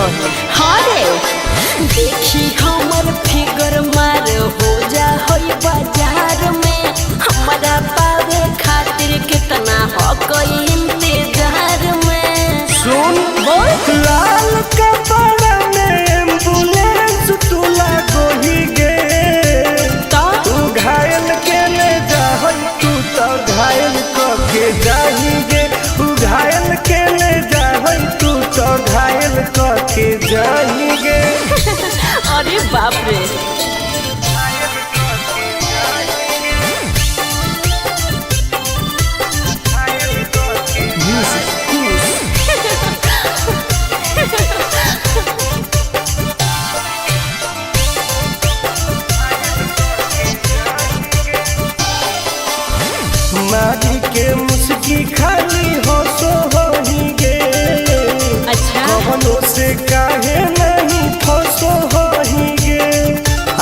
हई। हाँ रे, देखी हमर फिगर मार हो जा होई बाजार में। हमरा पावे खातिर कितना हो कोई इंतजार में। सुन, बोल। लाल कपड़ा में एम्बुलेंस तू लागोही गे। तो तू घायल के ले जाहई, तू तो घायल क के जाही गे। तू घायल के ले जाहई, तू तो घायल क के जाही गे। अरे बाप रे। मारी के मुस्की खाली हो सो होही गे। अच्छा। कवनो से काहे नहीं फसो होही गे।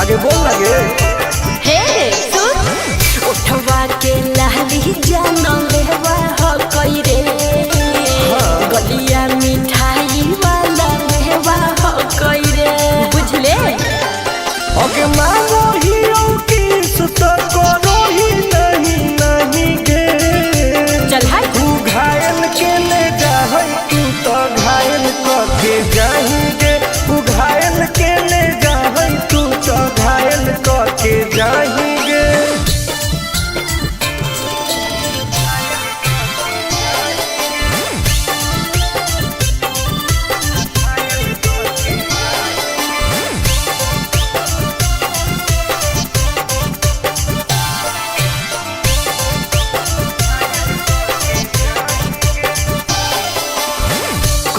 आगे बोल लगे। हे सुन, उठवा के लाली जानो लेवा हो कोई रे। गलिया मिठाई वाला मेवा हो कोई रे, बुझले। ओके मानो ही की सुत करो ही नहीं नहीं गे। चल हट। तू घायल के ले जाहई, तू तो घायल क के जाही गे। तू घायल के ले जाहई, तू तो घायल क के जाही गे।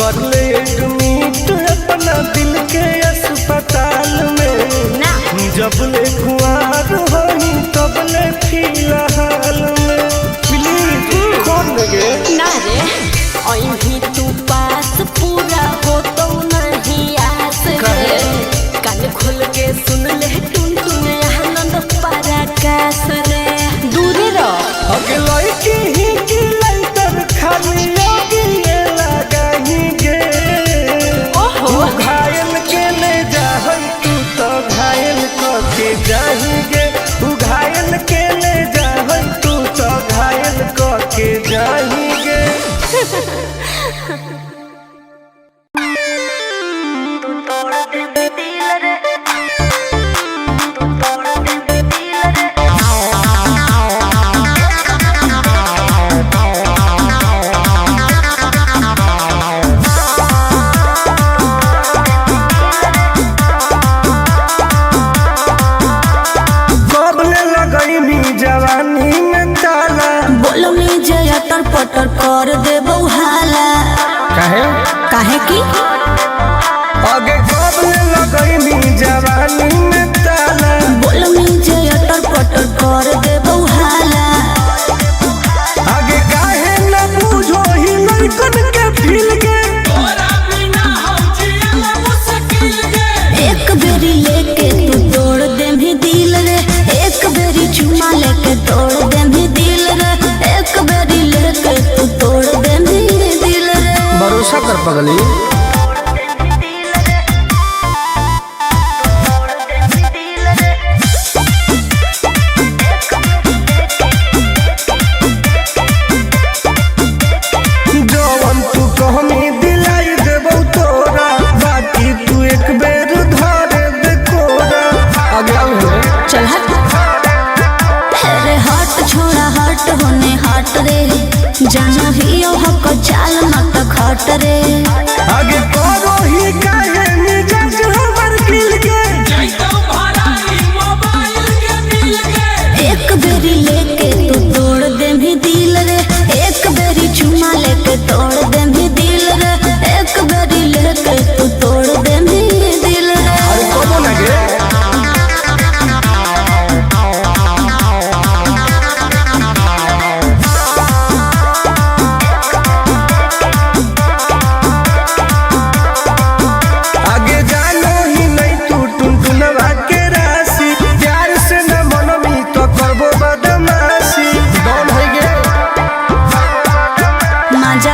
कर ले एडमिट अपना दिल के अस्पताल में। ना। जब ले कुआर होही तब ले फिलहाल में। प्लीज कौन लगे। ना रे, अही तू पास पूरा हो तो नहीं आस रे। काहे? कान खोल के सुन ले टुन टुन आनंद पराकाश रे, दूरे रह। अगे लड़की ही की लाइटर खाली आगे लगाही गे। ओहो। तू घायल के ले जाहई, तू तो घायल क के जाही गे। तू घायल के ले जाहई, तू तो घायल क के जाही गे। कबले लगैनी जवानी में ताला। बोलो में जया तर पटर कर दे हाला। काहे? काहे की? आगे कबले लगैनी जवानी में ताला। बोलो में जया तर पटर कर दे हाला। आगे काहे न बूझो ही लड़कन के फील के। एक बेरी लेके तू तोड़ दे भी दिल रे। एक बेरी चुमा लेके तोड़ दे भी दिल रे। एक बेरी लेके तू तोड़ दे भी दिल रे। भरोसा कर पगली। जवन तू कहनी दिलाई देबौ तोरा, बाकी तू एक बेर धरे दे कोरा। आगे आउ रे। चल हट। अरे हट छोड़ा हट होने हट रे। जाना ही हक चाल मत खट रे। आगे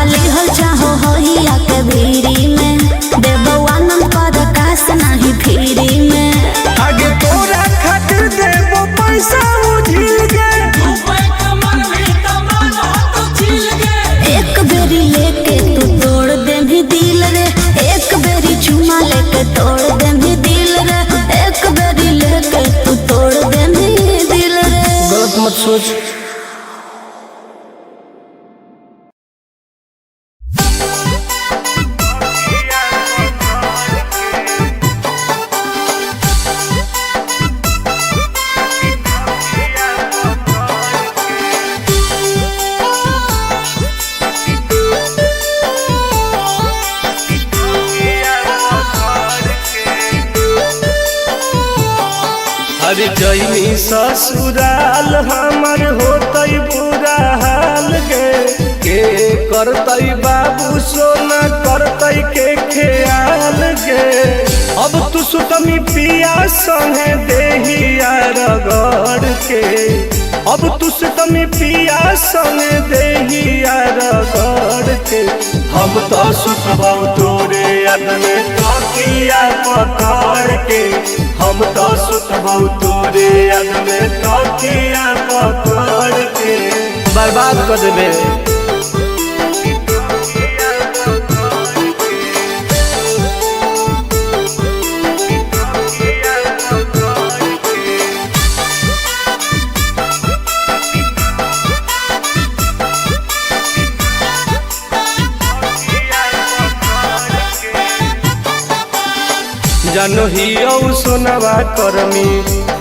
लिहल चाहो होइया के भीरी में, देबो आनंद पर कास नाही फ्री में। आगे तोरा खातिर देबो पैसा उझिल गे। एक बेरी लेके तू तोड़ दे भी दिल रे, एक बेरी चुमा लेके तोड़ दे भी दिल रे, एक बेरी लेके तू तोड़ दे भी दिल रे। गलत मत सोच। अरे जैनी ससुराल हमर होतई बुरा हाल गे, के करतई बाबू सोना करतई के ख्याल गे। अब तू सुतमी पिया संगे देहिया रगड़ के, अब तू सुतमी पिया संगे देहिया रगड़ के। हम तो सुतबौ तोरे याद में तकिया पकड़ के, हम तो सुतबौ तोरे याद में तकिया पकड़ के। बर्बाद कर देबे। जानो ही औ सोनावा करमी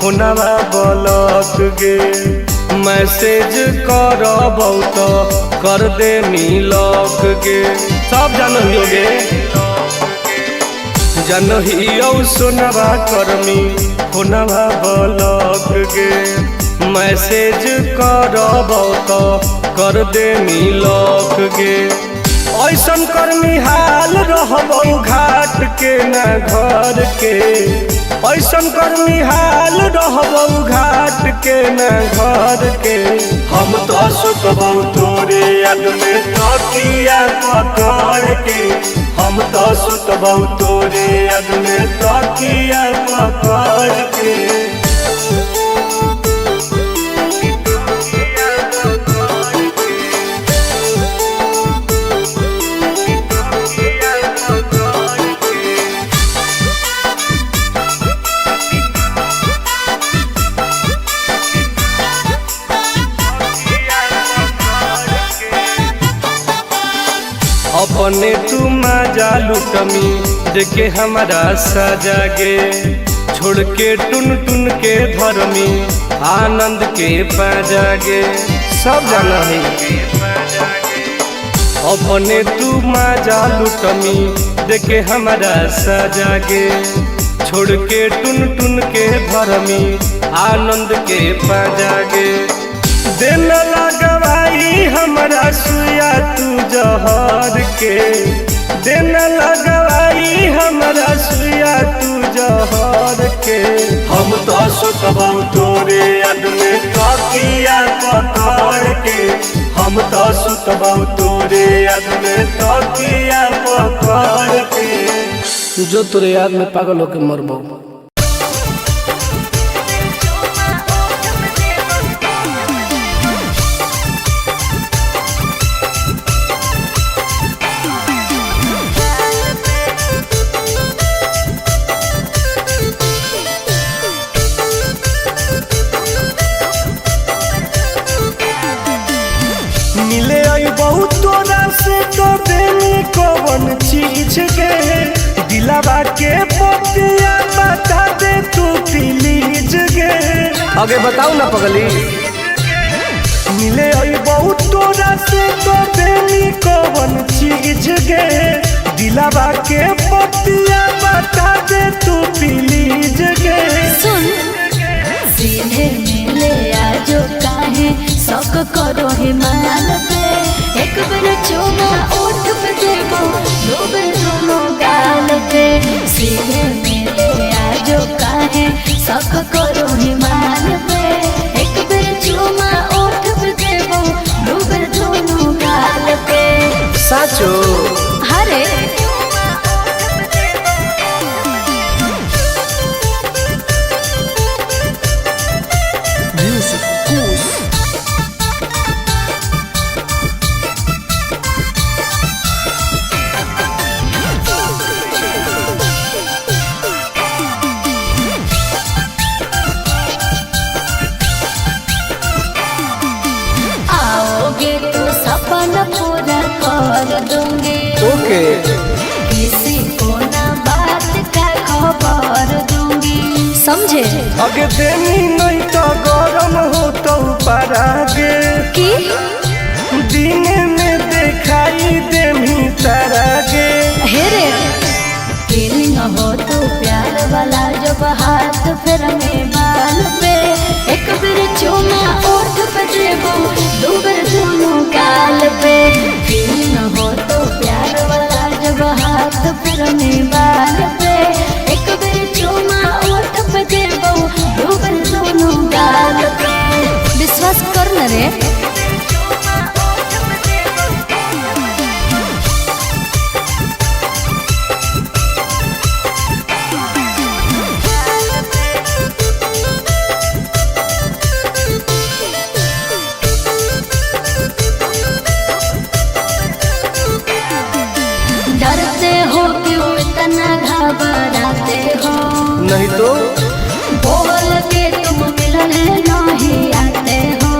होनावा बलक गे, मैसेज करबौ त कर दे मिलक गे। सब जानो ही गे, जानो ही औ सोनावा करमी होनावा बलक गे, मैसेज करबौ त कर दे मिलक गे। ऐसन कर्मी हाल रहबौ घाट के न घर के, ऐसन कर्मी हाल रहबौ घाट के न घर के। हम तो सुतबौ तोरे याद में तकिया पकड़ के, हम तो सुतबौ तोरे याद में तकिया पकड़ के। अपने तू मजा लुटमी देखे हमारा सजा गे, छोड़ के टुन टुन के धर्मी आनंद के पाजा गे। सब जाना है। अपने तू मजा लुटमी देखे हमारा सजा गे, छोड़ के टुन टुन के धर्मी आनंद के पाजा गे। दिन लगवाई हमारा सुया तू जहर के, दिन लगवाई हमारा सुया तू जहर के। हम तो सुतबौ तोरे याद में तकिया पकड़ के, हम तो सुतबौ तोरे याद में तकिया पकड़ के। जो तोरे याद में पागल होके मरबो। मिले आई बहुत तोरा से तो देनी कवन चीज के, दिलावा के पतिया बता दे तू प्लीज गे। आगे बताऊ ना पगली। मिले आई बहुत तोरा से तो देनी कवन चीज गे, दिलावा के पतिया बता दे तू प्लीज गे। सुन सीधे मिले आजो काहे शौक करो हिमाल पे, एक बेर चुमा ओठ पे देबो दो बेर दोनों गाल पे। सीधे मिले आजो काहे शौक करो हिमाल पे, एक बेर चुमा ओठ पे देबो दो बेर दोनों गाल पे। साचो। हरे आओगे तो सपना पूरा कर दूंगी। ओके। किसी को ना बात का खबर दूंगी, समझे? अगे देनी नहीं तो गरम हो तो परागे की दिन में दिखाई देमी तारागे। हे रे फीलिंग हो तो प्यार वाला जब हाथ फिर में बाल पे एक बेर चूमा ओठ पे देबो, दो बेर दोनों गाल पे। फीलिंग हो तो प्यार वाला जब हाथ फिर में बाल पे एक बेर चूमा ओठ पे देबो, दो बेर दोनों गाल पे। विश्वास कर न रे। डरते हो क्यों इतना घबराते हो? नहीं तो बोल के तुम मिलने नहीं आते हो।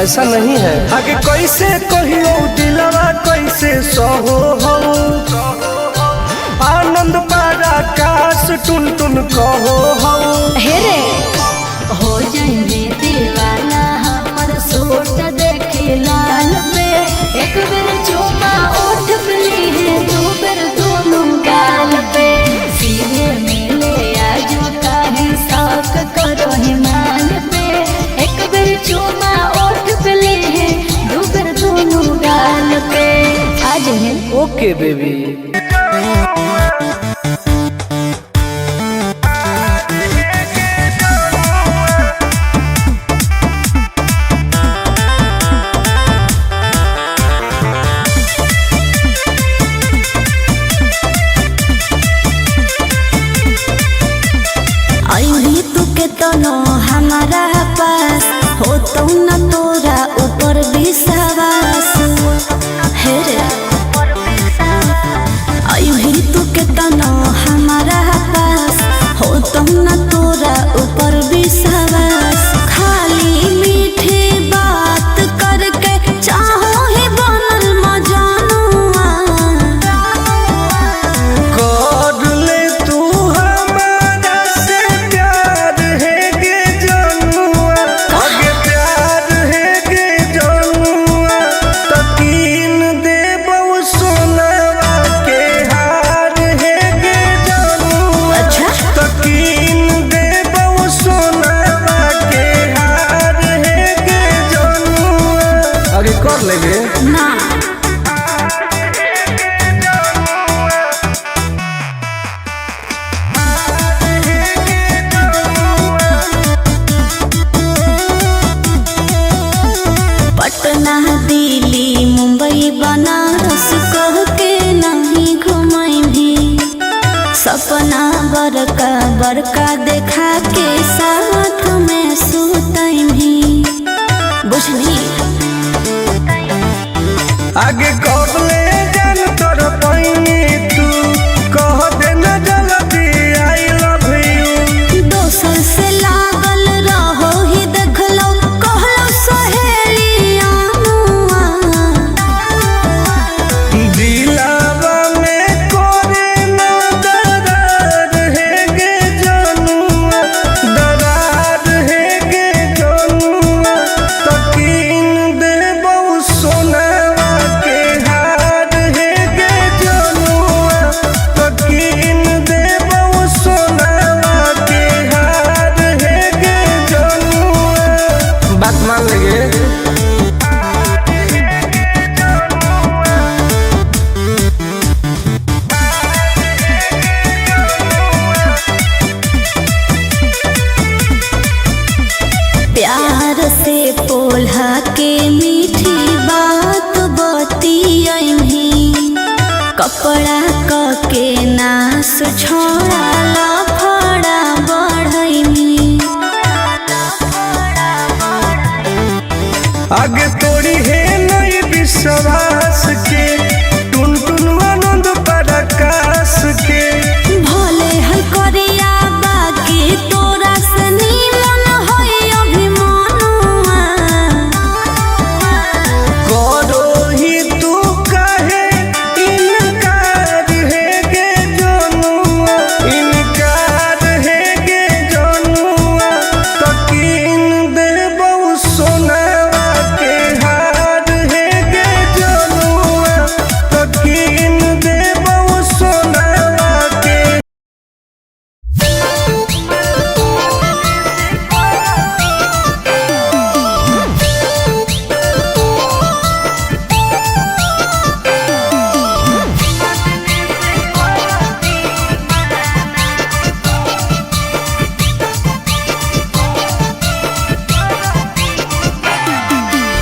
ऐसा नहीं है। आगे कैसे कहियो दिलवा कैसे सहो हो, आनंद पारा काश टुन टुन कहो हो। हे रे हो जाएंगे दीवाना हमर सूट देखे लाल पे एक बेर चूमा ओठ पे ली है, दो बेर दोनों गाल पे। सीधे मिले आजो काहे शौक करो हिमाल पे एक बेर चूमा ओठ पे ली है, दो बेर दोनों गाल पे। आज है ओके बेबी। अभी तू के तनो हमारा पास हो तो न तोरा ऊपर विश्वास। हे रे अभी तू के तनो हमारा पास हो तो न तोरा ऊपर विश्वास। खाली मीठी बात करके चाहो ही बनल मजनुआ। कर ले तू हमारा से प्यार है गे जनुआ, आगे प्यार है गे जनुआ, तकीन देबौ सोनवा के हार है गे जनुआ। अच्छा। तकीन कपड़ा क के नास छोड़ा लफड़ा बढ़ैनी। आगे तोड़ी है नहीं विश्वास के, टुन टुन आनंद पराकाश के। भोले है करिया बाकी तोरा से नीमन है अभिमानुआ। करो ही तू काहे इनकार है गे जनुआ, इनकार है गे जनुआ, तकीन देबौ सोनावा के हार है गे जनुआ, तकीन देबौ सोनावा के।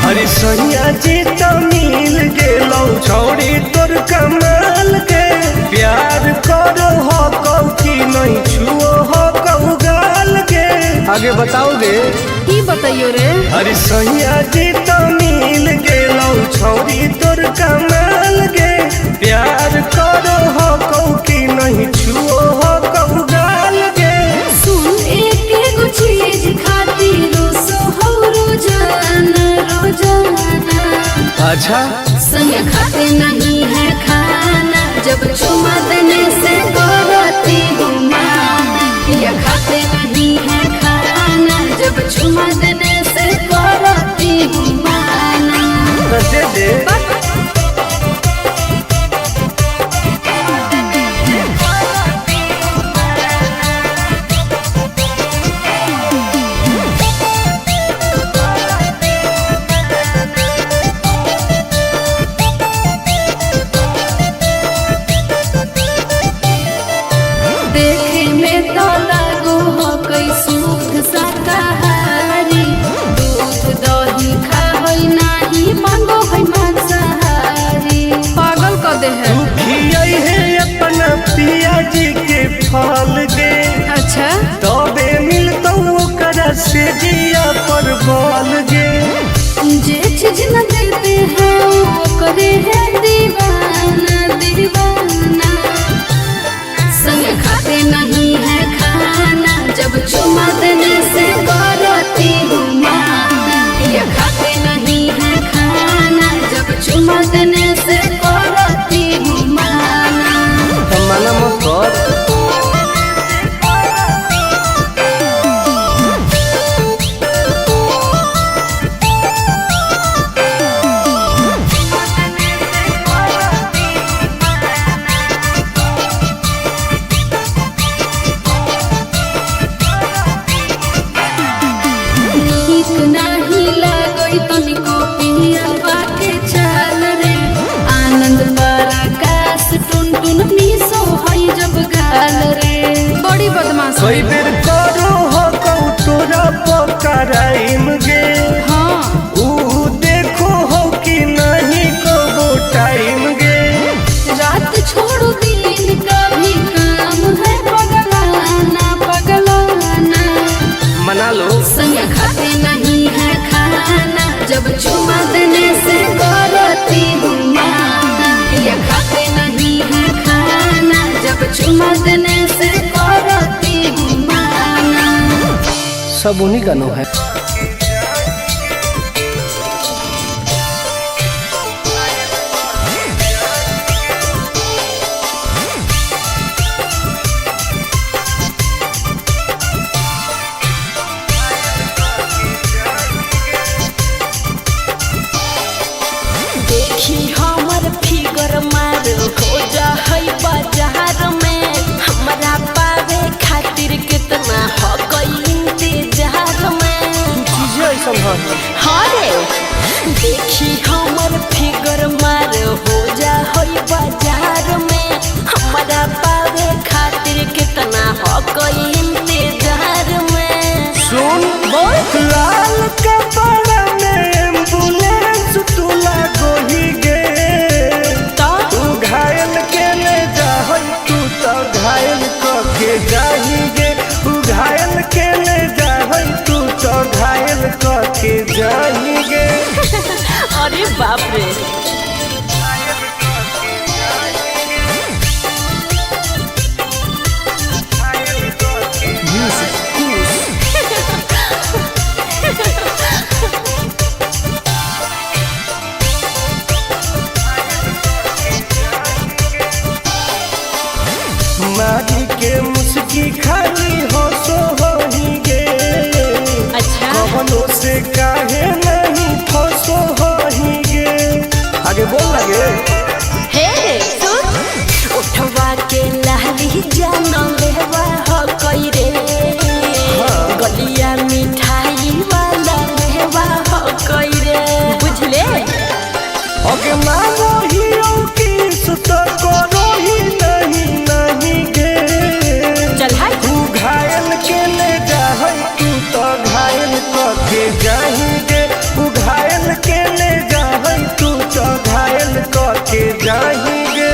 अरे सैया जी तो मिल गेलौ छौड़ी तोर कमाल के, प्यार करो हो कौ की नहीं छुओ हो कौ गाल के। आगे बताओगे की बताइयो रे? अरे सैया जी तो मिल गेलौ छौड़ी तोर कमाल के, प्यार करो हो कौ की नहीं छुओ हो कौ गाल के। सुन, एक एगो चीज खातिर रोसो हो रोजाना रोजाना। अच्छा। संग खाते नहीं है खाना, जब चुमा देने से करती हूँ माना। ये खाते नहीं है खाना, जब चुमा देने से करती हूँ माना। तो दे दे। देखे में तो लागो हो कई शुद्ध शाकाहारी, दूध दही खाबै नाही मांगो है मांसाहारी। पागल कर दे है। तू खियाई है अपना पिया जी के फल गे, अच्छा। तबे मिलतौ ओकरा से जिया पर बल गे। जे चीज न देते हैं वो करे है दीवाना दीवाना। संग खाते नहीं है खाना, जब चुमा देने से करती हूँ माना। ये खाते नहीं है खाना, जब चुमा देने से करती हूँ माना। तो मना मत कर। नीक नाही लागई तनिको पियवा के चाल रे, आनंद पराकाश टुन टुन मिसो हई जब गाल रे। बड़ी बदमाश। कई बेर करो हो कौ तोरा पकड़ाइम गे, हाँ। ऊ देखो हो कि नहीं कबो टाइम गे। रात छोड़ो दिन कभी काम है पगलाना पगलाना। मना लो। संग खाते नहीं है खाना, जब चुमा देने से करती हूँ माना। ये खाते नहीं है खाना, जब चुमा देने से करती हूँ माना। सब उन्हीं का नो है। देखी हमर फिगर मार हो जा है बाजार में, हमरा पावे खातिर कितना हो इंतजार में। के जाएंगे। अरे बाप रे। मारी के मुस्की खाली हो सो हो गे। अच्छा। कवनो से काहे नहीं फसो हो गे। आगे बोल लगे। हे सुन, उठवा के लाली जान लेवा हो कई रे, गलिया मिठाई वाला लेवा हो कई रे, बुझले। अगे मानो ही किस तो करो ही नहीं नहीं गे। चल हाय। तू घायल के ले जाहै तू तो घायल क के जाही गे। तू घायल के ले जाहै तू तो घायल क के जाही गे।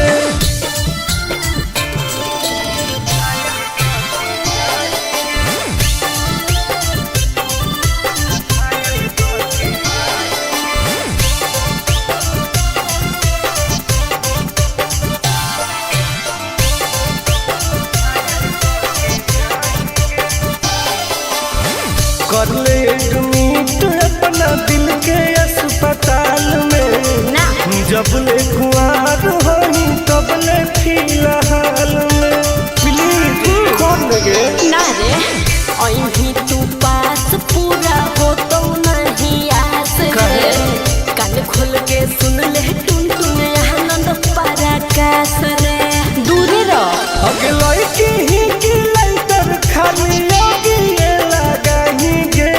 कर ले एडमिट अपना दिल के अस्पताल में। ना। जब ले कुआर होई तब ले फिलहाल में। प्लीज कौन लगे। ना रे, अभी तू पास पूरा हो तो नहीं आस रे। कान खोल के सुन ले टुन टुन आनंद पराकाश रे, दूरे रह। अगे लड़की ही की लाइटर खाली लगी लगाही गे।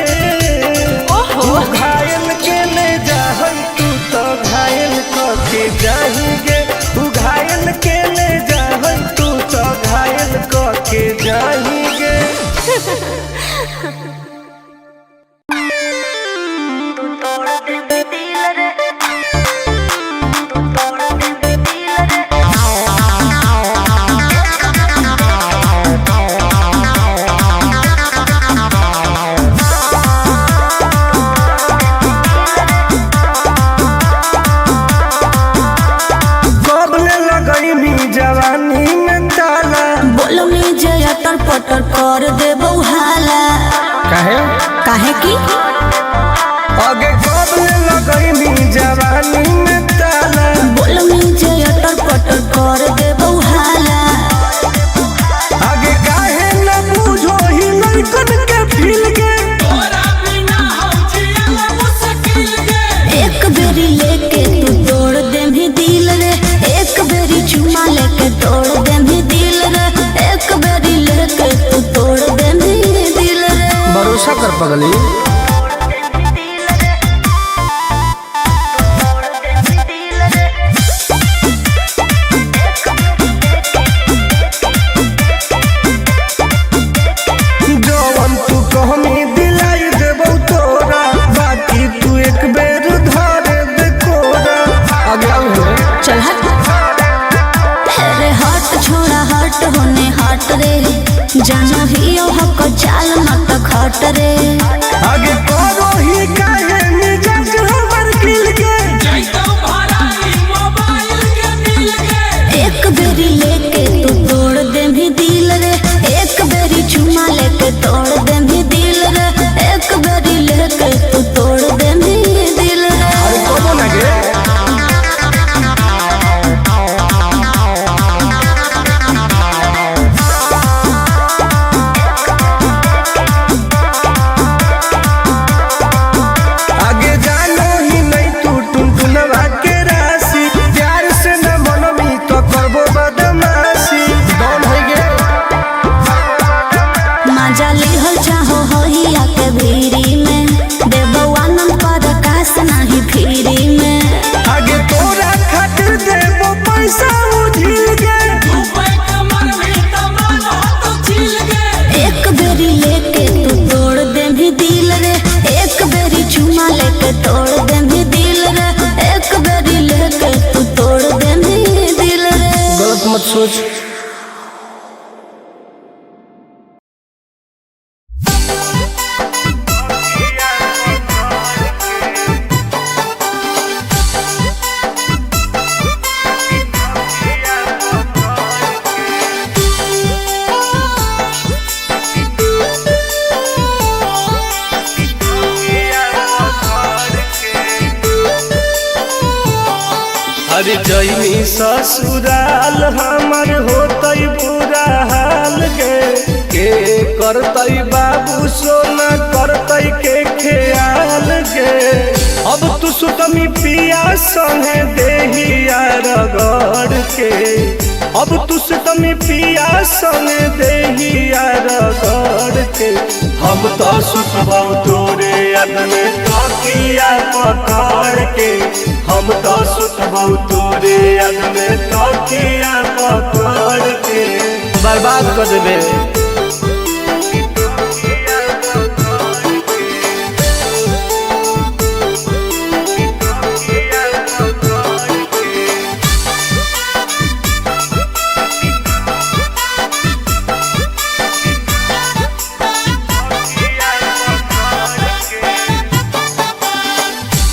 ओहो। तू घायल के ले जाहै तू तो घायल क के जाही गे। तू घायल के ले जाहै तू तो घायल क के जाही गे। कब ले लगैनी जवानी में ताला। बोलो नी जे अटर पटर कर दे हाला। काहे? काहे की आगे कब ले लगैनी जवानी में ताला। बोलो नी जे अटर पटर कर दे हाला। आगे काहे न बूझो ही लड़कन के फील के। एक बेरी लेके तू तोड़ दे भी दिल रे, एक बेरी चुमा लेके तोड़ दे भी दिल रे, एक बेरी लेके तू तोड़ दे भी दिल रे। भरोसा कर पगली। जवन तू कहमी दिलाई देबौ तोरा, बाकी तू एक बेर धरे दे कोरा। आगे आउ हो। चल हट। अरे हट छोड़ा हट होने हट रे, जानो ही ओ हक चाल मत खट रे। आगे करो ही काहे मिजाज हमर खिल के। एक बेरी लेके तू तोड़ दे भी दिल रे, एक बेरी चुमा लेके तोड़ दे भी दिल रे, एक बेरी लेके तू तोड़ दे भी दिल रे। अरे कबो ना गे। आगे जानो ही नहीं तू टुनटुनवा के राशि, प्यार से न मनमी तो करबो बदमाशी। डॉन हो गे। मजा लिहल चाहो होहिया के भीरी में, देबो आनंद पर कास नाही फिरी में। आगे तोरा खातिर देबो पैसा उझिल के। एक बेरी लेके तू तोड़ दे भी दिल रे, एक बेरी चुमा लेके तोड़ दे भी दिल रे, एक बेरी लेके तू तोड़ दे भी दिल रे। गलत मत सोच। Yeah. जैनी ससुराल हमर होतई बुरा हाल गे। के करतई बाबू सोना करतई के ख्याल गे। अब तू सुतमी पिया संगे देहिया रगड़ के। अब तू सुतमी पिया संगे देहिया रगड़ के। हम तो सुतबौ तोरे याद में तकिया पकड़ के। हम तो सुतबौ तोरे याद में तकिया पकड़ के। बर्बाद कर देबे।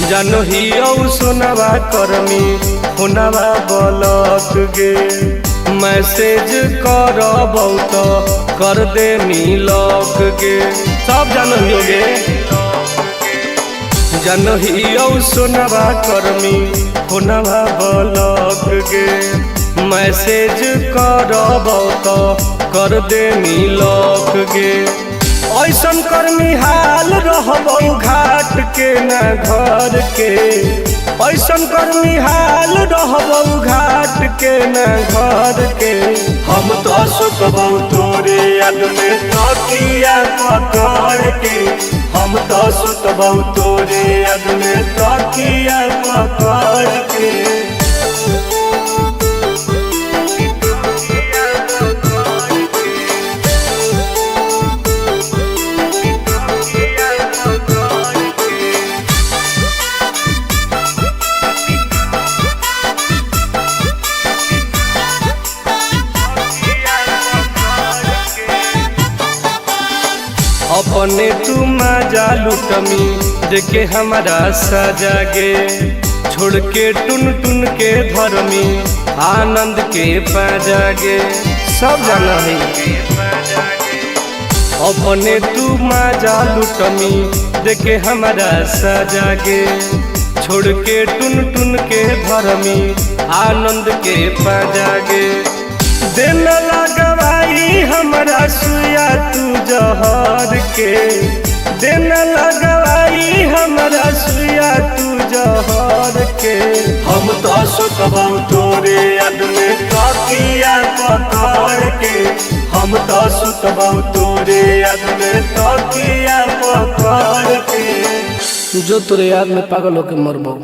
जानो ही औ सोनवा करमी होनवा बलक गे। मैसेज करबौ त कर दे मिलक गे। सब जानो ही गे। जानो ही औ सोनवा करमी होनवा बलक गे। मैसेज करबौ त कर दे मिलक गे। ऐसन कर्मी हाल रहबौ घाट के न घर के। ऐसन कर्मी हाल रहबौ घाट के न घर के। हम तो सुतबौ तोरे याद में तकिया पकड़ के। हम तो सुतबौ तोरे याद में तकिया पकड़ के। अपने तू मजा लुटमी देखे हमारा सजा गे। छोड़ के टुन टुन के धर्मी आनंद के पाजा गे। सब जाना है। अपने तू मजा लुटमी देखे हमारा सजा गे। छोड़ के टुन टुन के धर्मी आनंद के पाजा गे। दिन लगवाई हमारा सुया तू जहर के। दिन लगवाई हमारा सुया तू जहर के। हम तो सुतबौ तोरे याद में तकिया पकड़ के। हम तो सुतबौ तोरे याद में तकिया पकड़ के। जो तोरे याद में पागल होके मरबौ।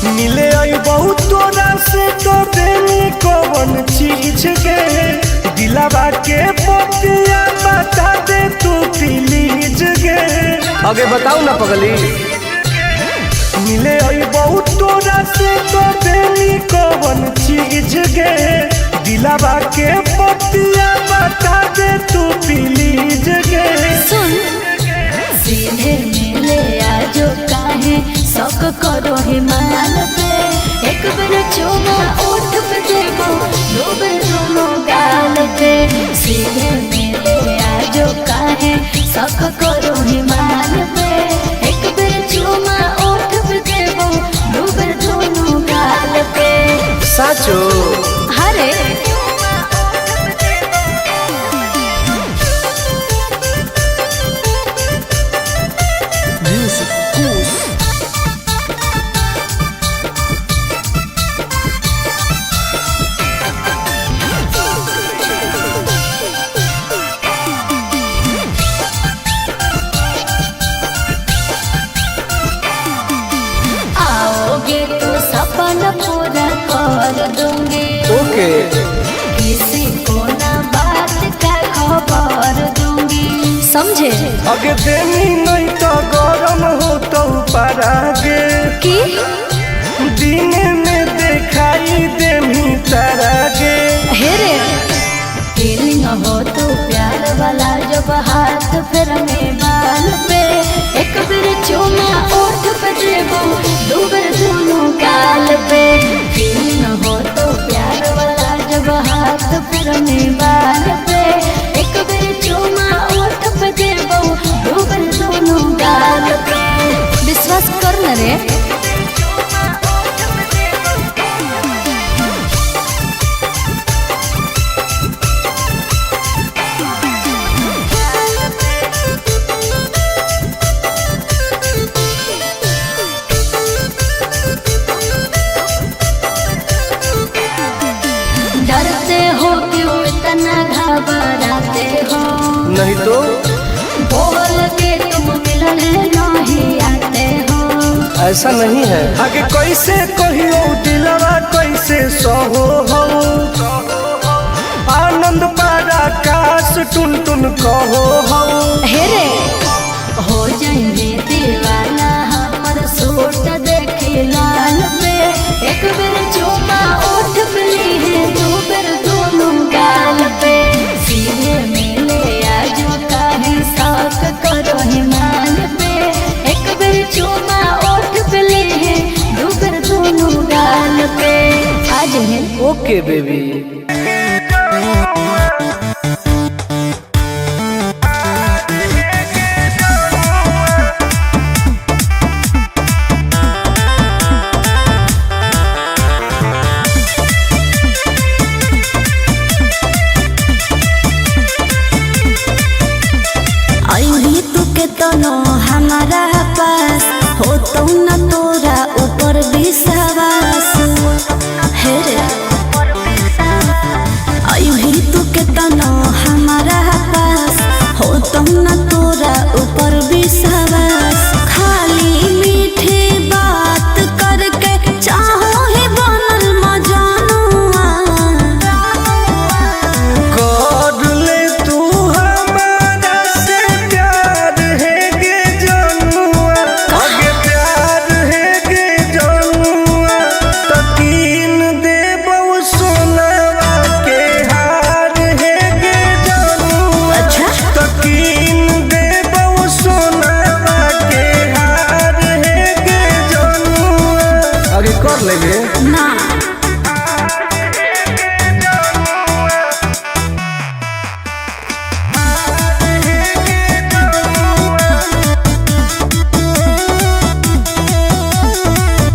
मिले आई बहुत तोरा से तो देनी कौन चीज के। दिलावा के पतिया बता दे तू प्लीज गे। आगे बताऊ ना पगली। मिले आई बहुत तोरा से तो देनी कौन चीज गे। दिलावा के पतिया बता दे तू प्लीज गे। सुन सीधे मिले आजो काहे शौक करो हिमाल पे। एक बेर चुमा ओठ पे देबो दो बेर दोनों गाल पे। सीधे मिले आजो काहे शौक करो हिमाल पे। एक बेर चुमा ओठ पे देबो दो बेर दोनों गाल पे। साचो हरे आओगे तो सपना पूरा कर दूंगी। ओके किसी को ना बात का खबर दूंगी। समझे अगे देनी नहीं तो गरम हो तो परागे। की दिन में दिखाई देनी तारागे। हे रे फीलिंग हो तो प्यार वाला जब हाथ फिर में बाल पे। तो। बोल के तुम मिलने नहीं आते हो। ऐसा नहीं है। आगे कैसे कहियो दिलवा कैसे सहो हो, आनंद पारा काश टुन टुन कहो हो। हे रे हो जाएंगे दीवाना हमर सूट देखे लाल पे, एक बेर चूमा ओठ पे ली है दो बेर दोनों गाल पे। सीधे मिले आजो काहे साक करो हिमाल पे, एक बेर चूमा ओठ पे ली है दो बेर दोनों गाल पे। आज है ओके बेबी। अभी तू के तनो हमारा पास हो तो न तोरा ऊपर विश्वास हे रे। अभी तू के तनो हमारा पास हो तो न तोरा ऊपर विश्वास, खाली मीठी बात करके चाहो ही बनल मजानुआ। कर ले तू हमारा से प्यार है गे जनुआ, आगे प्यार है गे जनुआ, तकीन दे बहु सोनवा के हार है गे जनुआ। अच्छा। तकीन दे बहु सोनवा के हार है गे जनुआ। आगे कर लेंगे ना।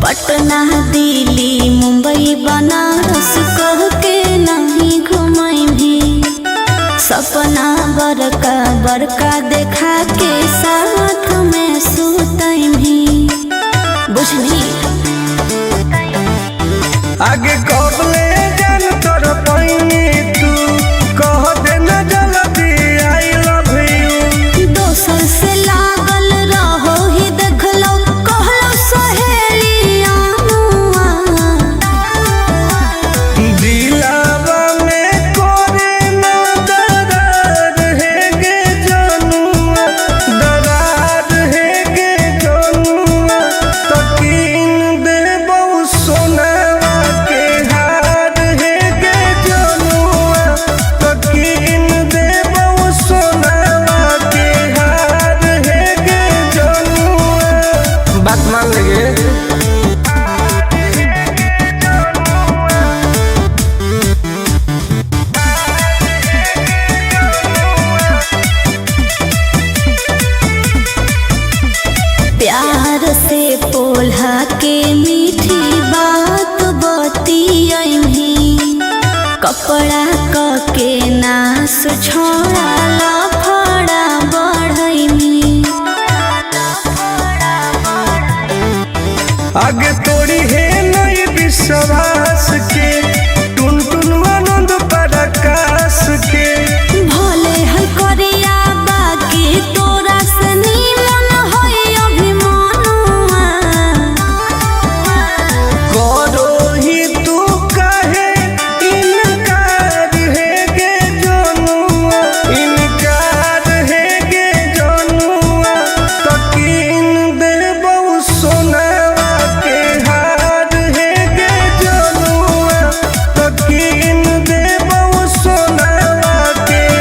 पटना दिल्ली मुंबई बनारस कह के नहीं घुमाई भी, सपना बड़का बड़का देखा के साथ में सुतई भी, बुझली। आगे कब ले जान तोर पैनी तू कह दे न जल्दी I love you. दोसर से लागल रहो ही देखलो कहलो सहेलिया मुआ। दिलावा में कोरे न दरार है गे जनुआ, दरार है गे जनुआ, तकीन दे बहु सोनावा के हार है गे जनुआ, तकीन दे बहु सोनावा के हार है गे जनुआ। बात मान लेंगे। प्यार से पोल्हा के मीठी बात बतियही, कपड़ा क के नास छोड़ा लफड़ा बढ़ैनी। आगे तोड़ी है नहीं विश्वास